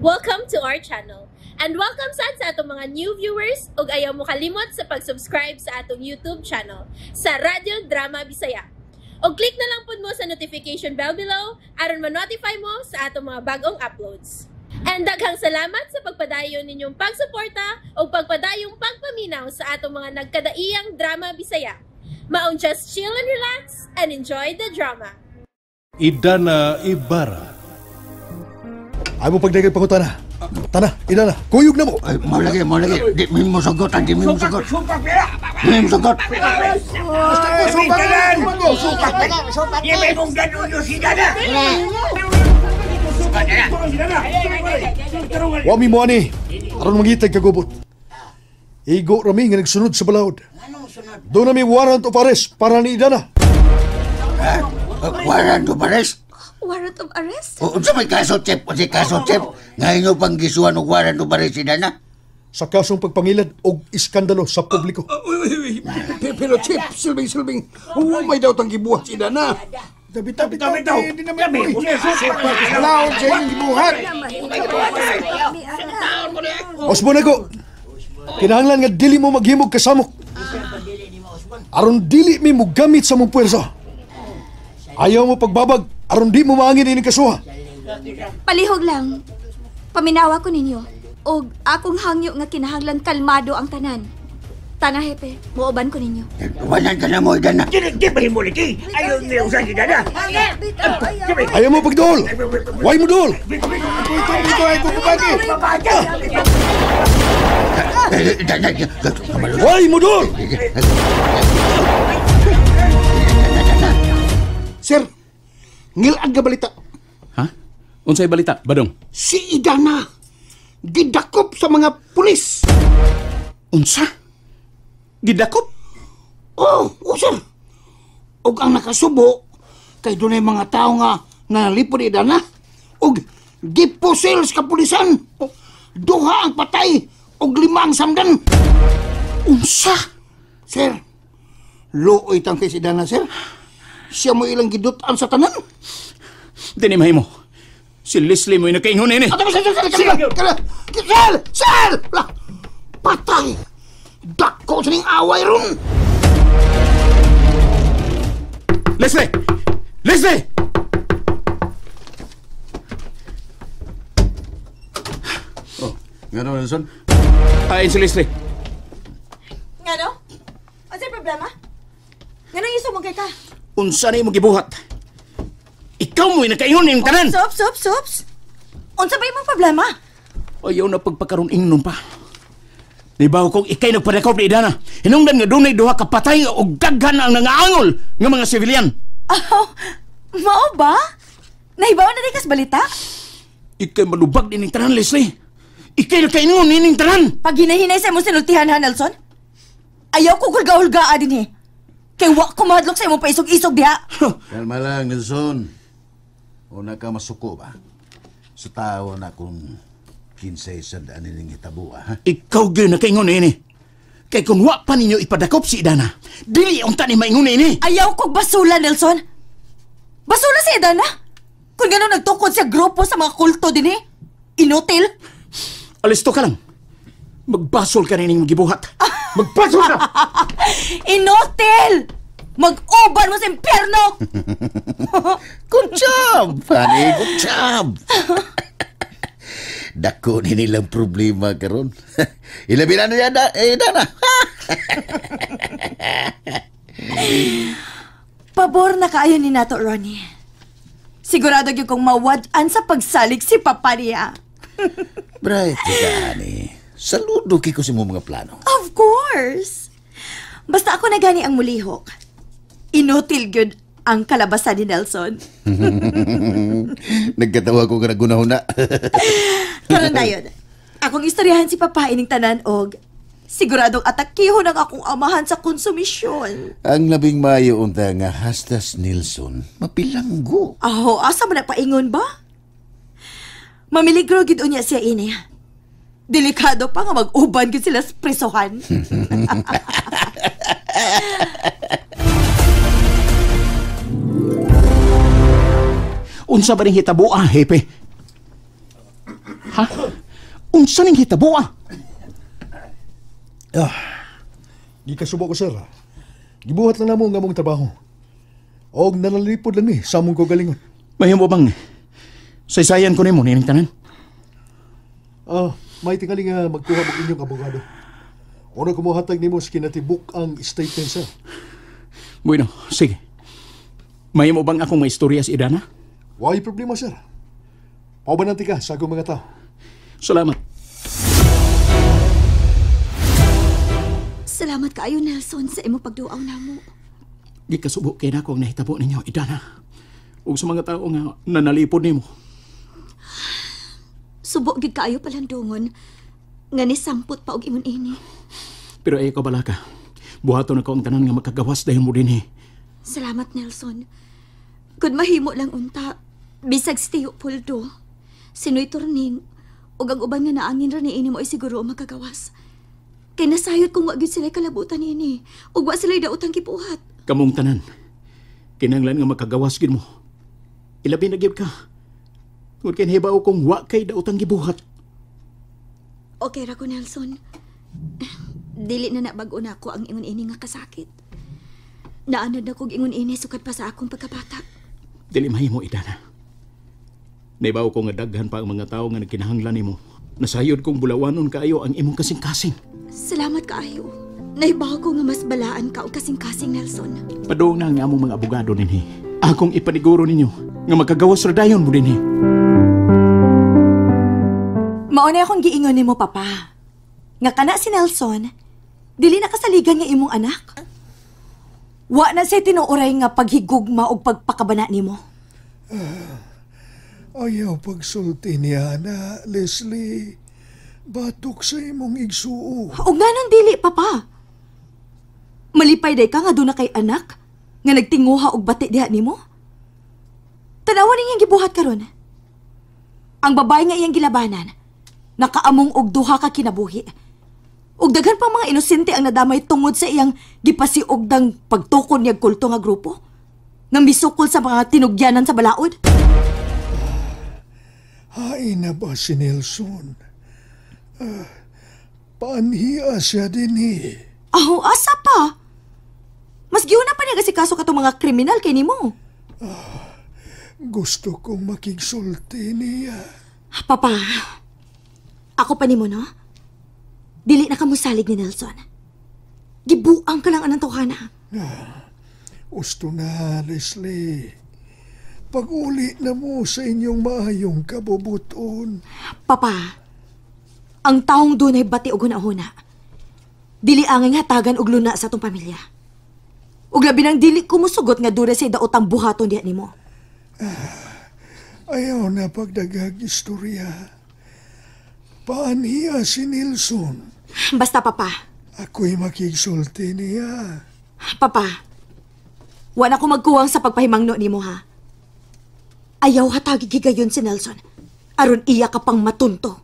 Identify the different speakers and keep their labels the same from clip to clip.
Speaker 1: Welcome to our channel. And welcome sad sa atong mga new viewers ug ayaw mo kalimot sa pag-subscribe sa atong YouTube channel sa Radyo Drama Bisaya. Og click na lang pud mo sa notification bell below aron ma-notify mo sa atong mga bagong uploads. And daghang salamat sa pagpadayon ninyong pagsuporta ug pagpadayong pagpaminaw sa atong mga nagkadaiyang drama Bisaya. Maong just chill and relax and enjoy the drama.
Speaker 2: Idana Ibarra.
Speaker 3: Ay mo pagdagay pangutana. Tana, Idana, kuyog na mo.
Speaker 4: Ay, mo lagi, mo lagi. Di mo sagot, di mo sagot. Di mo sagot.
Speaker 3: Wa mi mo ani aron mangitag kagubot. Igo rami nga nagsunod sa balaod. Doon na mi warrant of arrest para ni Idana.
Speaker 4: Warrant of arrest?
Speaker 5: Warrant of arrest?
Speaker 4: Unsa may kaso, Chef? Unsa kaso, Chef? Nga inyo pang gisuan og warrant of arrest si Dana?
Speaker 3: Sa kasong pagpangilad og iskandalo sa publiko.
Speaker 6: Uy, pero Chef, silbing, huwag may daw tang gibuhat si Dana.
Speaker 3: Bitaw.
Speaker 6: Balaod sa inyong gibuhat.
Speaker 3: Osborne ako. Kinahanglan nga dili mo maghimog kasamok. Aron dili mi mogamit sa mong puwersa. Ayaw mo pagbabag aron di mo maangin ining kasuha.
Speaker 5: Palihog lang. Paminawa ko ninyo. Og akong hangyo nga kinahanglan kalmado ang tanan. Tana, hepe, muuban ko ninyo.
Speaker 4: Wanan ka na mo, Idana.
Speaker 7: Di ba mo lagi? Ayaw niya usan si Dana.
Speaker 3: Ayaw mo pagduol. Why mo duol? Why mo duol?
Speaker 6: Sir, ngilad nga balita.
Speaker 8: Ha? Unsay balita, Badong?
Speaker 6: Si Idana, gidakop sa mga pulis.
Speaker 8: Unsa? Gidakop?
Speaker 6: Oh, sir. Og ang nakasubo, kay dunay mga tao nga nalipod Idana. Og gipusil sa kapulisan. Duha ang patay, og 5 ang samdan.
Speaker 8: Unsa?
Speaker 6: Sir, luoy tang kay si Idana, sir. Siya mo ilang gidutan sa tanan.
Speaker 8: Dini mahimo. Si Leslie mo yung nakaingon ini.
Speaker 6: Sir! Sir! Patay! Dako sa ning away ron!
Speaker 8: Leslie! Leslie!
Speaker 9: Oh, nga naman, Nelson?
Speaker 8: Ayon si Leslie.
Speaker 5: Nga no? Ano sa'yo problema? Nga nang iso mong kay ka?
Speaker 8: Unsa na imong gibuhat? Ikaw mo'y nakaingon ning tanan.
Speaker 5: Sops, sops. Unsa ba imong problema?
Speaker 8: Ayaw na pagpakaroon ingnon pa. Nibaw kong ikay nagpadakop ni Idana. Hinungdan nga dunay duha ka patay og daghan ang nangaangol nga mga sibilyan.
Speaker 5: Oh, mao ba? Nahibaw na di kas balita?
Speaker 8: Ikay malubag din ning tanan, Leslie. Ikay nakaingon ning tanan.
Speaker 5: Pag hinahinay sa imong sinultihan ha, Nelson? Ayaw ko hulga-hulgaa din eh. Kay wa ko mahadlok sa imong paisog-isog diha.
Speaker 9: Kalma lang, Nelson. Una ka masuko ba? Sa tao na kung kinsay sa daan nining hitabo, ha?
Speaker 8: Ikaw gyud nakaingon ini. Kay kung wa pa ninyo ipadakop si Idana, dili unta ni maingon ini.
Speaker 5: Ayaw kog basula, Nelson. Basula si Idana. Kung gano'n nagtukod siya grupo sa mga kulto din eh. Inutil.
Speaker 8: Alisto ka lang. Magbasol ka rin yung gibuhat. Magbasol ka!
Speaker 5: Inutil! Mag-uban mo sa impyerno!
Speaker 9: Good job, honey. Good job. Dako ni nilang problema karon. Ilabi na niya, Dana.
Speaker 5: Pabor na kaayo ni nato, Ronnie. Sigurado gyud kong mawad-an sa pagsalig si Papa niya.
Speaker 9: Bright ka, honey. Saludo kay ko sa imong mga plano.
Speaker 5: Of course. Basta ako na gani ang mulihok. Inutil gyud ang kalabasan ni Nelson.
Speaker 9: Nagkatawa ko nga nagunahuna.
Speaker 5: Karon dayon. Akong istoryahan si Papa ining tanan og siguradong atakihon ang akong amahan sa konsumisyon.
Speaker 9: Ang labing maayo unta nga hastas Nelson, mapilanggo.
Speaker 5: Aho, asa man na paingon ba? Mamiligro gid unya siya ini. Delikado pa nga mag-uban gid sila sa presohan.
Speaker 8: Unsa ba ning hitabo, hepe? Ha? Unsa ning hitabo ah?
Speaker 3: Gikasubo ko, sir. Gibuhat lang namo ang among trabaho. Og nalalipod lang ni sa among kagalingon.
Speaker 8: Mahimo bang saysayan ko nimo nining tanan?
Speaker 3: May tingali nga magkuha mo inyong abogado. Una ko mohatag nimo sa kinatibuk ang statement, sir.
Speaker 8: Bueno, sige. Mahimo bang akong maistorya si Idana?
Speaker 3: Why problema, sir? Paubananti ka sa akong mga tao.
Speaker 8: Salamat.
Speaker 5: Salamat kaayo, Nelson, sa imo pagduaw namo.
Speaker 8: Gikasubo kay nako ang nahitabo ninyo, Idana. Ug sa mga tao nga nanalipod nimo.
Speaker 5: Subo gid kaayo palandungon nga nisampot pa og ingon ini.
Speaker 8: Pero ay ko balaka. Buhaton ako ang tanan nga makagawas dahil mo dinhi.
Speaker 5: Salamat, Nelson. Kun mahimo lang unta, bisag si Tio Poldo, si Noy Turning, ug ang uban nga naangin ra niini mo ay siguro ang makagawas. Kay nasayod kung wa gyud sila'y kalabutan niini, ug wa sila'y daotang gibuhat.
Speaker 8: Kamong tanan, kinahanglan nga makagawas gyud mo. Ilabi na gyud ka. Tungod kay nahibaw kong wa kay daotang gibuhat.
Speaker 5: Okay ra ko, Nelson. Dili na nabag-o na ako ang ingon ini nga kasakit. Naanad na kog ingon ini sukad pa sa akong pagkabata.
Speaker 8: Dili mahimo, Idana. Nahibaw ko nga daghan pa ang mga tawo nga nagkinahanglan nimo. Nasayod kong bulawanon kaayo ang imong kasing-kasing.
Speaker 5: Salamat kaayo. Nahibaw ko nga mas balaan ka og kasing-kasing, Nelson.
Speaker 8: Padung na ang among mga abogado dinhi. Akong ipaniguro ninyo nga makagawas ra dayon mo dinhi.
Speaker 10: Mao na akong giingon nimo, Papa. Nga kana si Nelson, dili na kasaligan nga imong anak. Wa na siya tinuoray nga paghigugma og pagpakabana nimo.
Speaker 3: Ayaw pagsulti niya na, Leslie. Batok sa imong igsuo.
Speaker 10: Og nganong dili, Papa? Malipay day ka nga doon na kay anak nga nagtinguha og bati diha nimo? Tanawa niyang gibuhat karon. Ang babae nga iyang gilabanan, nakaamong og duha ka kinabuhi. Ug daghan pang mga inosente ang nadamay tungod sa iyang gipasiugdang pagtukod niyag kulto nga grupo nga misukol sa mga tinugyanan sa balaod.
Speaker 3: Hain na ba si Nelson? Paanhiya siya din eh.
Speaker 10: Aho, asa pa? Mas giuna pa niya kasi kaso katong mga kriminal kay nimo.
Speaker 3: Gusto kong makigsulti niya.
Speaker 10: Papa, ako pa nimo, no? Dili na kamusalig ni Nelson. Gibuang ka lang anang tawhana.
Speaker 3: Gusto na, Leslie. Pag-uli na mo sa inyong maayong kabubuton.
Speaker 10: Papa, ang taong doon ay bati og hunahuna. Dili angay hatagan og luna sa atong pamilya. Ug labi nang dili kumusugot nga dura sa daotang buhaton diha nimo.
Speaker 3: Ayaw na pagdagag istorya. Paanhiya si Nelson.
Speaker 10: Basta, Papa.
Speaker 3: Ako'y makigsulti niya.
Speaker 10: Papa, wala ko magkuwang sa pagpahimangno nimo, ha? Ayaw hatagi gigayon si Nelson. Aron iya ka pang matunto.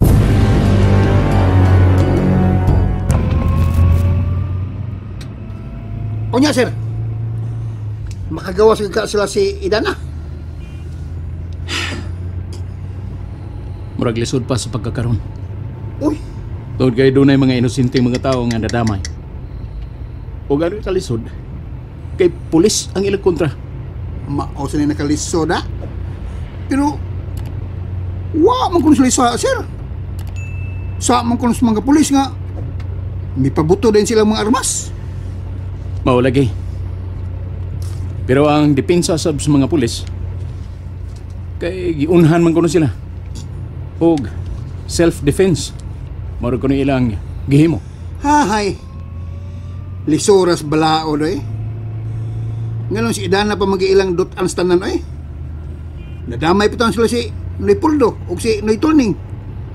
Speaker 6: Unya, sir. Makagawas ka sila si Idana.
Speaker 8: Murag lisod pa sa pagkakaroon.
Speaker 6: Uy!
Speaker 8: Tungod kay dunay mga inosenteng mga tao nga nadamay. O gano'y kalisod, kay pulis ang ilang kontra.
Speaker 6: Mao sila nakalisod, ha? Pero, wa man kuno sila sa, sir. Sa man kuno sa mga pulis nga, may pabuto din silang mga armas.
Speaker 8: Mao lagi. Pero ang depensa sab sa mga pulis, kay giunhan man kuno sila. Og self-defense. Mao kuno ilang gihimo.
Speaker 6: Hahay. Lisuras balaod eh. Nganong si Idana pa mag-iilang dot-ans tanan eh. Nadamay pa sila si Noy Poldo o si Noy Tulning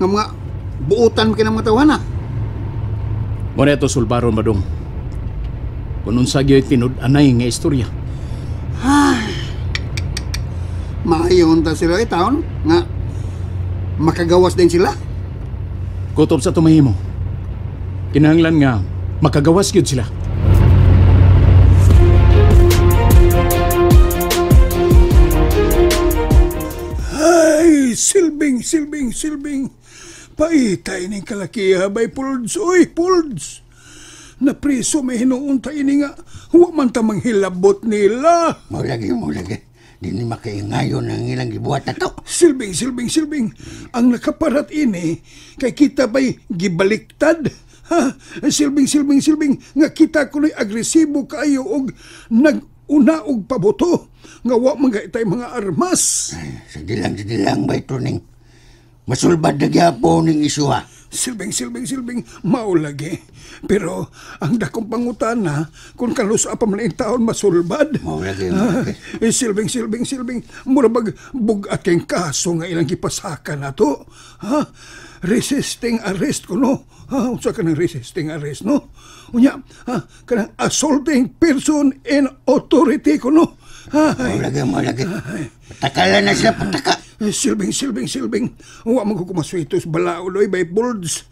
Speaker 6: nga mga buutan kay ng mga tawhana.
Speaker 8: Mo na ito sulbaron madong. Kung unsa gyud tinud-anay nga istorya.
Speaker 6: Ay. Maayon ta sila eh taon nga makagawas din sila.
Speaker 8: Kutob sa tumahimo. Kinahanglan nga makagawas gyud sila.
Speaker 2: Ay,
Speaker 11: Ay, silbing, silbing, silbing. Paitay ning kalakiha bay Pulds. Uy, Pulds. Napriso may hinuon ta ini nga. Wa man ta manghilabot nila.
Speaker 4: Mao lagi, mao lagi. Di ni makaingayon ang ilang gibuhat na to.
Speaker 11: Silbing, silbing, silbing. Ang nakaparat ini, kay kita ba'y gibaliktad? Ha? Silbing, silbing, silbing. Nga kita kuno'y agresibo kaayo og nag-una og paboto. Nga wa man itay mga armas.
Speaker 4: Ay, sige lang bay tuning. Masulbad na gyapon ning isuha.
Speaker 11: Silbing, silbing, silbing, mao lagi. Pero ang dakong pangutana, kung kalusa pa man ang taon masulbad.
Speaker 4: Mao lagi, mao lagi.
Speaker 11: Eh, silbing, silbing, silbing, mura bag bugat kayong kaso nga ilang gipasaka na to. Ha? Resisting arrest ko, no? Ha? Unsa ka ng resisting arrest, no? Unya, ha? Kanang assaulting person in authority ko, no?
Speaker 4: Mao lagi, mao lagi. Patakalan na sila, pataka.
Speaker 11: Silbing, silbing, silbing. Wa man ko kumaswitos balaod oy bay Pulds.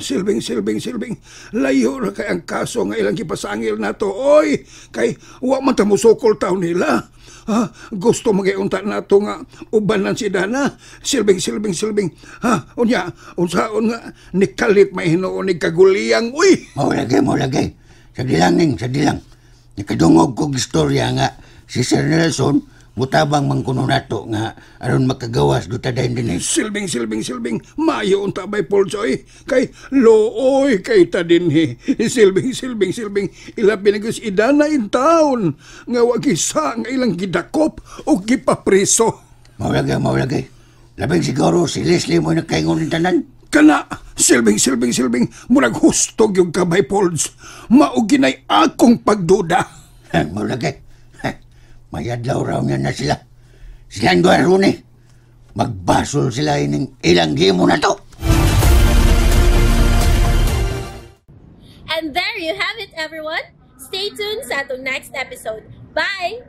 Speaker 11: Silbing, silbing, silbing. Layo ra kay ang kaso nga ilang gipasangil nato oy. Kay wa man ta mosukol taon nila. Gusto magiunta nato nga ubanan si Dana. Silbing, silbing, silbing. Ha, unya, unsaon nga nikalit may hinuon ni kaguliyang uy.
Speaker 4: Mao lagi, mao lagi. Sa dilang ning, sa dilang. Nakadungog kog istorya nga si Sir Nelson mutabang man kuno nato nga aron makagawas duta dayon dinhi.
Speaker 11: Silbing, silbing, silbing. Maayo unta bay Pulds oy. Kay looy kay ta dinhi. Silbing, silbing, silbing. Ila pinagos idana in town nga wa gisa nga ilang gidakop o gipapriso.
Speaker 4: Mao lagi, mao lagi. Labing siguro si Leslie mo nagkaingon ning tanan.
Speaker 11: Kana, silbing, silbing, silbing. Murag husto gyud ka bay Pulds. Mao ginay akong pagduda.
Speaker 4: Mao lagi. Mayadlaw raw niya na sila. Silang duha ron eh. Magbasol sila ining ilang gimo na to.
Speaker 1: And there you have it, everyone. Stay tuned sa atong next episode. Bye!